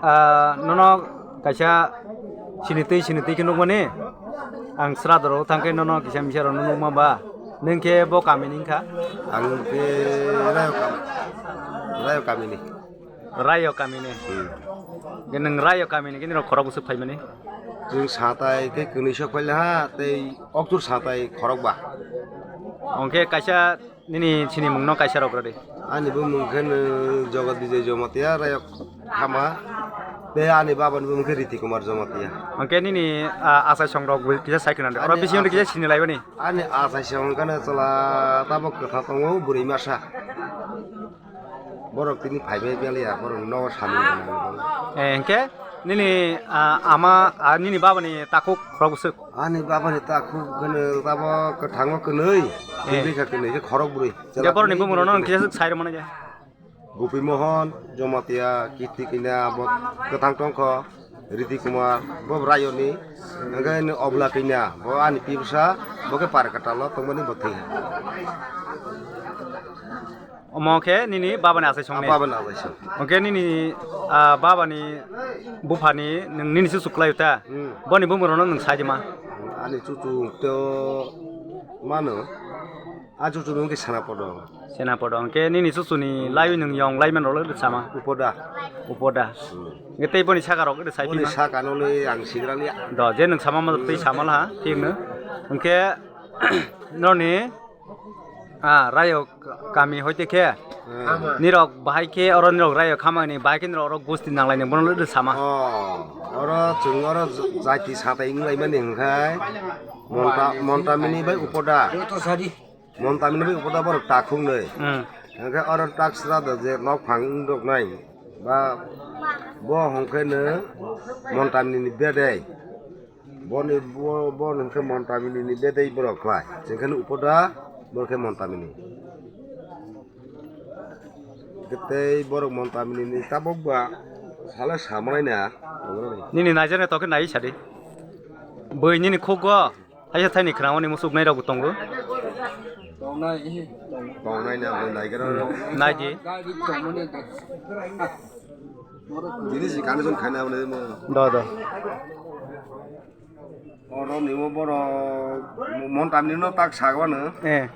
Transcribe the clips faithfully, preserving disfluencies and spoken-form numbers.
Ah, nono kaisa sinitwi sinitwi khe nukmani, ang sradorok thangkhe nono kisa misarok nukma ba, nwng khe bo kamini wngkha? Ang khe Rayo kam-, Rayo kamini. Rayo kamini. Hmm. Khe nwng Rayo kamini khe nirok khorok bwswk phaimani? Chwng satai khe kwnwi sok phaila ha, tei oktur satai khorok ba. Hwnkhe kaisa Nini sinimungno kaisa rw rwdi. Ani bumung khe no Jagat Bijay Jamatia, Rayok Khama. Tei ani babani bumung khe Riti Kumar Jamatia. Hwnkhe nini, ah, achaisongrok bo kisa sai khna di. Oro ani bisingo kisa achai-, sini laibani. Ani achaisong khe no chwla tabok kwtha tongo, bwrwi masa. Borok tini phaibai beliya, borok nogo samung tangmani. Eh, hwnkhe nini, ah, ama, ah, nini babani takhuk khorok bwswk? Ani babani takhuk khe no tabok kwthango kwnwi, eh, twi bwkha kwnwi khe khorok bwrwi. Hwnkhe borokni bumung rokno nwng kisa swk sai rwmani je? Gopi Mohan, Jamatia, Kirti Kanya, bo kwthang tongkho, Riti Kumar, bo Rayoni, hwnkhe Obla Kanya, bo ani pibsa, bo khe Parkatalo tongmani bo thwi. Omo khe nini babani achaisongni? Ah, babani achaisong. Hwnkhe nini, ah, babani buphani nwng nini se chuklaio ta? Hmm. Boni bumung rokno nwng sai di ma? Ani chuchu to mano. A chuchu nwng khe Senapodo. Senapodo. Hwnkhe nini chuchuni laiwi nwng yong laimani rok le sama? Upoda. Upoda. Hmm. Hwnkhe tei boni saka rok le sai phi ma? Boni saka no le ang sigra liya. Do, je nwng sama ma tei sama la ha, thik no. Hwnkhe noni Ah, Rayok kami hoite khe, hmm, nirok bahai khe oro nirok Rayok khamani bahai khe nirok oro gusti nanglaini bono le sama. Oh, oro chwng oro jati satai wnglaimani hwnkhe Monta, Montamini bai Upoda. Montamini bai Upoda borok takhuk nwi. Hmm. Hwnkhe oro tak sra do je nok phang wng rok nai ba bo hwnkhe no Montamini ni bedai. Boni bo, bo hwnkhe Montamini ni bedai borok khlai. Chwng khe Upoda, bo khe Montamini. Tei borok Montamini ni tabok ba sale samanai na. Nini naijaknai tokhe nai sadi. Bui nini khukgo. Thaisa thaini khwnamani muchuknai rokbo tongo. Tongnai, tongnai. Tongnai na, abo naigra rok. Hmm, nai di. Jini si condition khaina abo nai mo. Do, do. Oro ni bo borok Montamini no tak sagwano. Eh.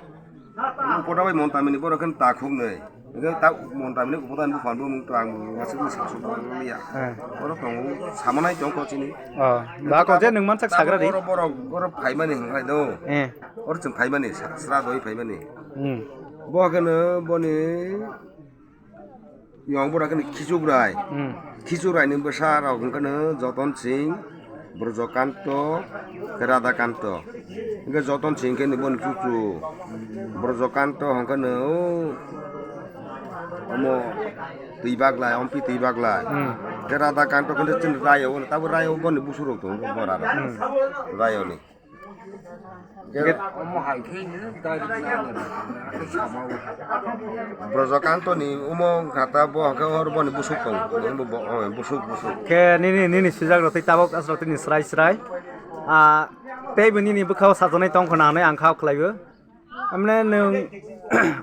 Upoda bai Montamini borok khe takhuk nwi. Hwnkhe ta Montamini Upoda ni buphang bumung to ang bo aswk no sasu liya. Eh. Oro tongo, samanai tong kho chini. Oh, ba ko je nwng mansak sagra di. Oro borok, borok phaimani hwnkhai do. Eh. Oro chwng phaimani, sa-, sra doi phaimani. Hmm. Bo khe no boni yong bora khe no Khichuk Rai. Hmm. Khichuk Rai ni bwsa rok hwnkhe no Joton Singh, Brojokanto, Radhakanto. Hwnkhe Joton Singh khe ni boni chuchu. Brojokanto hwnkhe no o omo twi baglai, ompi twi baglai. Hmm. Khe Radhakanto khe no chini Rayo, tabo Rayo boni busuk rok tongo bora rok. Hmm. Rayo ni. Hwnkhe Brojokanto ni omo wngkha ta bo hwnkhe hor boni busuk tongo. Bo, bo, o, busuk, busuk. Khe nini, nini swijak rok tei tabok aswk tini srai srai. Ah, teibo nini bwkhao sajaknai tong khna hwnwi ang kha khlaibo. Amne nwng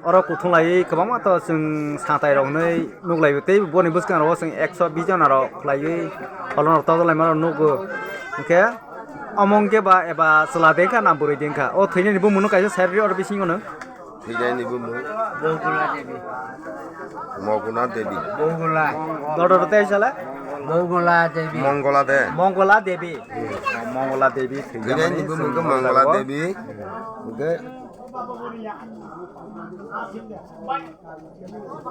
oro kuthung laiwi kwbangma to chwng satai rok hwnwi nuk laibo tei boni bwskango chwng ekso bish jona rok khlaiwi holong rok todolai ma rok nugo. Hwnkhe omo hwnkhe ba eba chwla de wngkha na bwrwi de wngkha? O thwinani bumung no kaisa sai rw di oro bisingo no. Thwinani bumung. Moguna Devi. Moguna Devi. Mogula. Dodor tei sala? Mogula Devi. Monggola de. Monggola Devi. Monggola Devi thwinani bumung khe Monggola Devi. Hwnkhe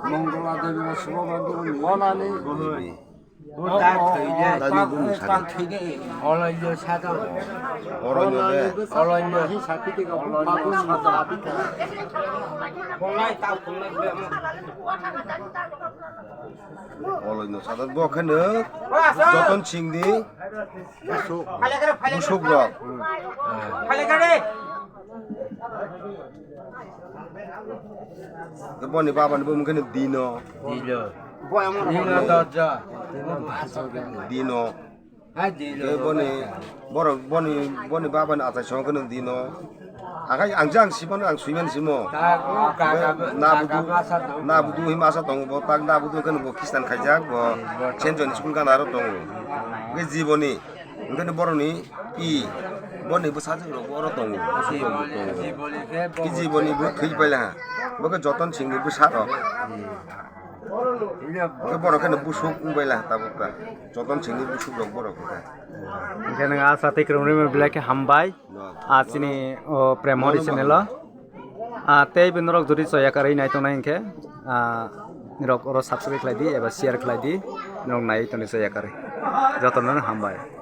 Monggola Devi ba Subodha Devi monani. Tani bumung sadi. Oloinyo sadi. Oloinyo de. Oloinyo. Oloinyo sadi. Oloinyo sadi. Bo khe no Joton Singh ni busuk rok. Boni baba ni bumung khe no Dino. Dino. Dino Dodja. Dino. Hai Dino. Boni borok boni, boni baba ni achai song khe no Dino. Akai ang jang sibon ang suiman simo. Nabudu, nabudu hima asa tongo bo, tak nabudu kan bo kistan khaijak bo. Chen jon school kan aro tongo. Ke jiboni, ngkani boroni pi, boni bo sajak rok oro tongo. Ki jiboni bo thwi paila ha. Bo ke joton singni bo sat rok. Ke borok khe busuk wngbaila tabuk ta. Joton singni busuk rok borok khe. Hingke nang asa tei kwrwng rwma belai khe hambai. Ah, chini o Prem Hori channel o. Ah, tei bo norok jodi choya karwi nai tongnai hingke, ah, norok oro subscribe khlai di eba share khlai di. Norok nai tongni choya karwi. Jotono hambai.